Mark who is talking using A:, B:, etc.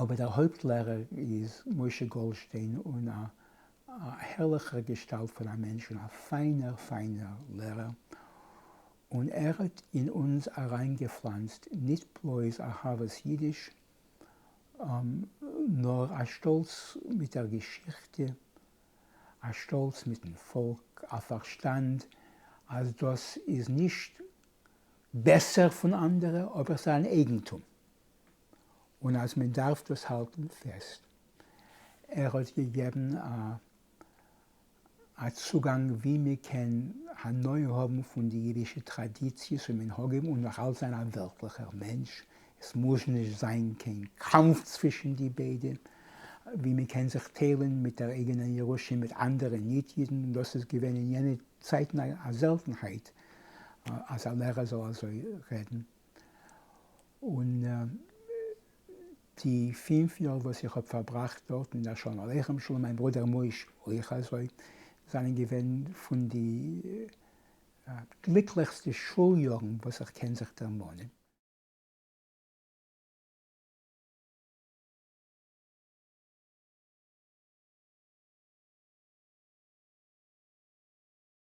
A: אבער דער הויפט לערער איז משה גאלדשטיין און א הערליכער געשטאלט פון א מענטש און א פיינער פיינער לערער, און ער האט אין אונז אריינגעפלאנצט ניט בלויז אהבת אידיש, נאר א שטאלץ מיט דער געשיכטע, א שטאלץ מיטן פאלק, א פארשטאנד אז דאס איז נישט בעסער פון אנדערע, אבער ס'איז אן אייגנטום, און אז מען דארף דאס האלטן פעסט. ער האט געגעבן א א צוגאנג ווי מען קען הנאה האבן פון די אידישע טראדיציעס און מנהגים און נאך אלץ זיין א וועלטליכער מענטש, עס מוז נישט זיין קיין קאמף צווישן די ביידע, ווי מען קען זיך טיילן מיט דער אייגענער ירושה מיט אנדערע ניט-אידן, און דאס איז געווען אין יענע צייטן א זעלטנהייט אז א לערער זאל אזוי רעדן. און די פינף יאר וואס איך האב פארבראכט דארט אין דער שלום עליכם שול, און מיין ברודער מויש אויך אזוי, זענען געווען פון די גליקליכסטע שול יארן וואס איך קען זיך דערמאנען.